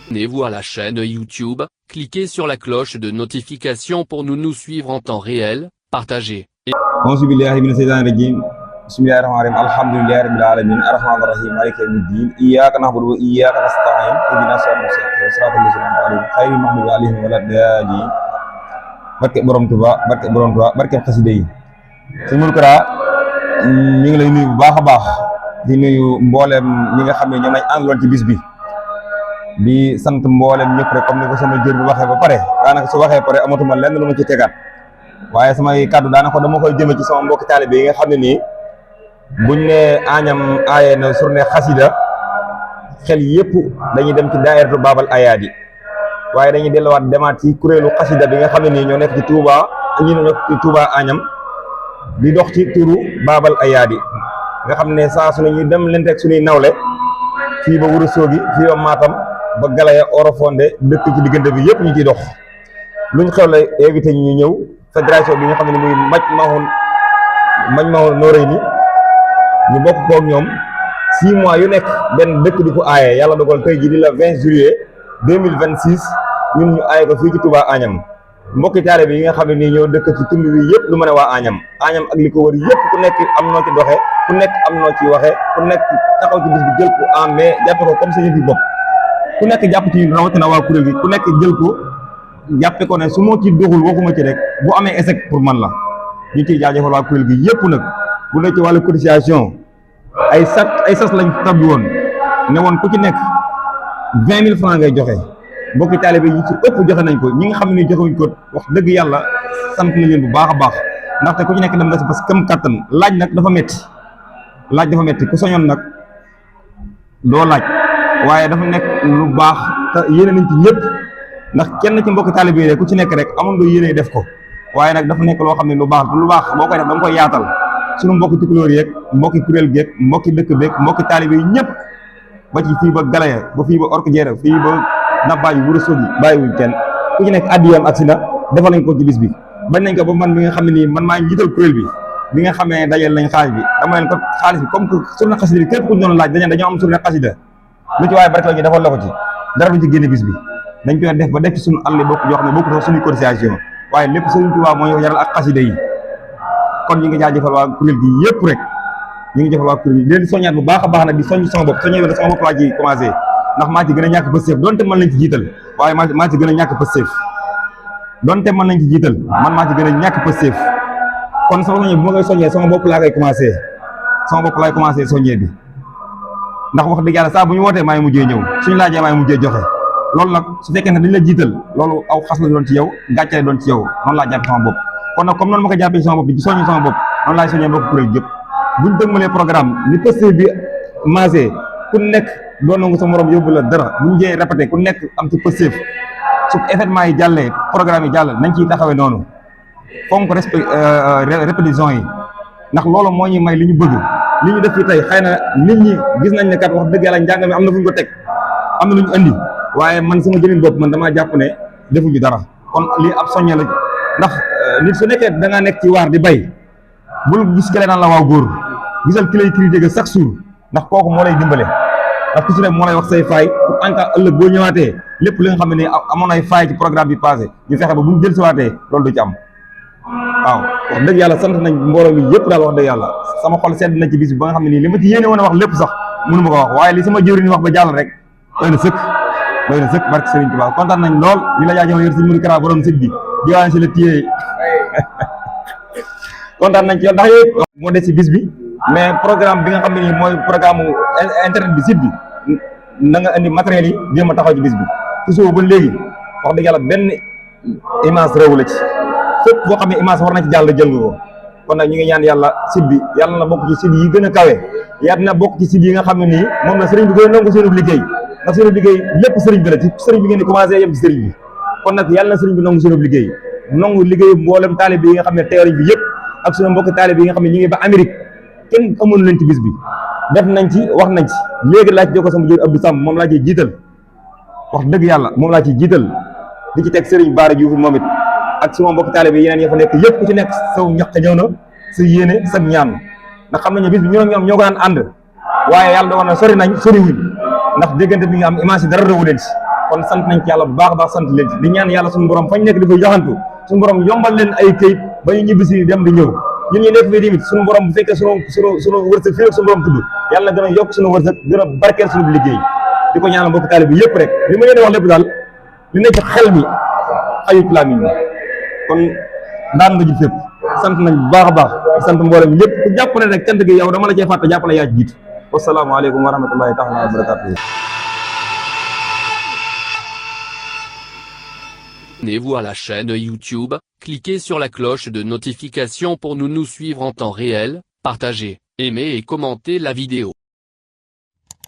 Abonnez-vous à la chaîne YouTube, cliquez sur la cloche de notification pour nous suivre en temps réel, partagez. Auzu billahi mina shaytaani rajiim. Bismillahir rahmanir rahim. Alhamdulillahi rabbil alamin. Arrahmanir rahim. Maliki yawmiddin. Iyyaka na'budu wa iyyaka nasta'in. Ihdinas siratal mustaqim. Siratal ladzina an'amta alayhim ghayril maghdubi alayhim waladdallin. Barke borom Tuuba, barke xasida yi. Sëñ Modou Kara ñu ngi lay nuyu bu baax a baax di nuyu mboolem ñi nga xam ne ñoom lañ àndaloon ci bis bi di sant mboolem ñëpp rek comme ni ko sama jër bi waxee ba pare daanaka su waxee pare amatuma lenn lu ma ci tegaat waaye samay kàddu daanaka dama koy jëme ci sama mbokki taalibe yi nga xam ne nii buñ ne Agnam aaye na journée xasida xel yëpp dañuy dem ci daayiratu Babal Ayaadi waaye dañuy delluwaat demaat ci kuréelu xasida bi nga xam ne nii ñoo nekk ci Touba ñi nekk ci Touba Agnam di dox ci turu Babal Ayaadi nga xam ne saa su ne ñu dem leen teg suñuy nawle fii ba Ourossogui fii ba Matam ba Galaya Orofonde dëkk ci diggante bi yëpp ñu ciy dox luñ xew la invité ñu ñëw fédération bi nga xam ne muy Majmahun Nurayni ñu bokk koog ñoom 6 mois yu nekk benn dëkk di ko aaye yàlla dogal tey ji di la 20 juillet 2026 ñun ñu aaye ko fii ci Touba Agnam mbokki taalibe bi yi nga xam ne nii ñoo dëkk ci tund wi yëpp lu ma ne waa Agnam ak li ko wër yëpp ku nekk am noo ci doxe ku nekk am noo ci waxe ku nekk taxaw ci bis bi jël ko en mai jàppe ko comme sa yëf yi bopp ku nekk jàpp ci rawatina waa kuréel gi ku nekk jël ko jàppe ko ne su ma ci doxul waxuma ci rek bu amee échec pour man la ñu ciy jaajëfal waa kuréel gi yëpp nag bu ne ci wàllu cotisation ay sas lañ tabbi woon ne woon ku ci nekk 20 000 francs ngay joxe mbokki taalibe yi ci ëpp joxe nañ ko ñi nga xam ne joxewuñ ko wax dëgg yàlla sant nañ leen bu baax a baax ndaxte ku ci nekk dem nga si parce que kam kattan laaj nag dafa metti ku soñoon nag doo laaj waaye dafa nekk lu baax te yéene nañ ci ñëpp ndax kenn ci mbokki taalibe yi ku ci nekk rek amoon nga yéene def ko waaye nag dafa nekk loo xam ne lu baax boo koy def da nga koy yaatal suñu mbokki tukulóor yeeg mbokki kuréel geeg mbokki dëkk beeg mbokki taalibe yi ñëpp ba ci fii ba Galaya ba fii ba Orkadiéré fii ba Nabaaji Ourossogui bàyyiwuñ kenn ku ci nekk addiyam ak si na defal nañ ko ci bis bi bañ nañ ko ba man bi nga xam ne nii man maa njiital kuréel bi nga xamee dajal nañ xaalis bi dama leen ko xaalis bi comme que journée xasida bi képp ku ñu doon laaj dañoo am journée xasida lu ci waaye barke la ñu defal la ko ci dara duñ ci génne bis bi dañ koy def ba def ci suñu àll bokk yoo xam ne bokk sax suñuy cotisation waaye lépp Sëriñ Tuubaa moo yaral ak xasida yi kon ñu ngi jaajëfal waa kuréel gi yëpp rek ñu ngi jëfal waa kuréel yi di leen soññaat bu baax a baax nag di soññ sama bopp soññee bi sama bopp laa ci commencé ndax maa ci gën a ñàkk pësteef donte mën nañ ci jiital waaye maa ci gën a ñàkk pësteef donte mën nañ ci jiital man maa ci gën a ñàkk pësteef kon sama soññee bu ma koy soññee sama bopp laa koy commencé soññee bi ndax wax dëgg yàlla saa bu ñu wootee maay mujjee ñëw suñu laajee maay mujjee joxe loolu nag su fekkee ne dañ la jiital loolu aw xas la doon ci yow gàcce la doon ci yow noonu laa jàppe sama bopp kon nag comme noonu ma ko jàppee sama bopp di soññ sama bopp noonu laay soññee bokk kuréel yëpp buñ dëgmalee programme ni pësteef bi maasee ku nekk doon nangu sa morom yóbbu la dara bu ñu jee répété ku nekk am ci pësteef su événement yi jàllee programme yi jàll nañ ciy taxawee noonu fonk respect répétition yi ndax loolu moo ñuy may li ñu bëgg li ñu def fi tey xëy na nit ñi gis nañ ne kat wax dëgg yàlla njàng mi am na fu ñu ko teg am na lu ñu andi waaye man sama jëmin bopp man damaa jàpp ne defuñu dara kon lii ab soññe la ndax nit su nekkee da ngaa nekk ci waar di bay bul gis kële naan la waaw góor gisal ki lay critiquer chaque jour ndax kooku moo lay dimbale ndax toujours moo lay wax say faay pour en cas ëllëg boo ñëwaatee lépp li nga xam ne amoon ay faay ci programme bi passé ñu fexe ba bu ñu jël siwaatee loolu du ci am waaw wax dëgg yàlla sant nañ mbooloo mi yëpp daal wax dëgg yàlla sama xol sedd na ci bis bi ba nga xam ne nii li ma ci yéene woon a wax lépp sax mënu ma ko wax waaye li sama jëwriñ wax ba jàll rek doy na sëkk barke Serigne Touba kontaan nañ lool li la jaajëfal yër Serigne Modou Kara borom site bi diwaan si la téye kontaan nañ ci yow ndax yooyu moo des ci bis bi mais programme bi nga xam ne nii mooy programme internet bi site bi na nga indi matériels yi jéem a taxaw ci bis bi ci suuf ba léegi wax dëgg yàlla benn image réew la ci fépp boo xam ne image war na ci jàll jël nga ko kon nag ñu ngi ñaan yàlla site bi yàlla na bokk ci site yi gën a kawe yàlla na bokk ci site yi nga xam ne nii moom la sëriñ bi gën a nangu seen liggéey ndax seen liggéey lépp sëriñ bi la ci sëriñ bi ngeen di commencé yem ci sëriñ bi kon nag yàlla na sëriñ bi nangu seen liggéey nangu liggéey mboolem taalibe yi nga xam ne teewriñ bi yëpp ak suñu mbokki taalibe yi nga xam ne ñu ngi ba Amérique kenn amoon leen ci bis bi def nañ ci wax nañ ci léegi laa ci jokkoo sama jër Abdou Samb moom laa ciy jiital wax dëgg yàlla moom laa ciy jiital di ci teg Serigne Bara Diouf moom it ak suma mbokki taalibe yi yeneen ya fa nekk yëpp ku ci nekk saw ñaq ñëw na sa yéene sa ñaan ndax xam nañu bis bi ñoom ñoo ko daan ànd waaye yàlla dogal na sori nañ soriwuñ ndax déggante bi nga am image yi dara rëwu leen ci kon sant nañ ci yàlla bu baax a baax sant leen ci di ñaan yàlla suñu borom fañ nekk di fa joxantu suñu borom yombal leen ay këyit ba ñu ñibbisi dem di ñëw ñun ñu nekk fii tamit suñu borom bu fekkee suñu wërsëg fii suñu borom tudd yàlla na gën a yokk suñu wërsëg gën a barkeel suñu liggéey di ko ñaanal mbokk taalibe bi yëpp rek li ma leen wax lépp daal li nekk ci xel mi xayut làmmiñ mi kon daan nga ji fépp sant nañ bu baax a baax sant mboolem yëpp ku jàpp ne rek cant gi yow dama la cee fàtte jàpp ne yaa ci jiitu wasalaamaaleykum wa rahmatullahi taala wa barakatuh. Abonnez-vous à la chaîne YouTube, cliquez sur la cloche de notification pour nous suivre en temps réel, partagez, aimez et commentez la vidéo.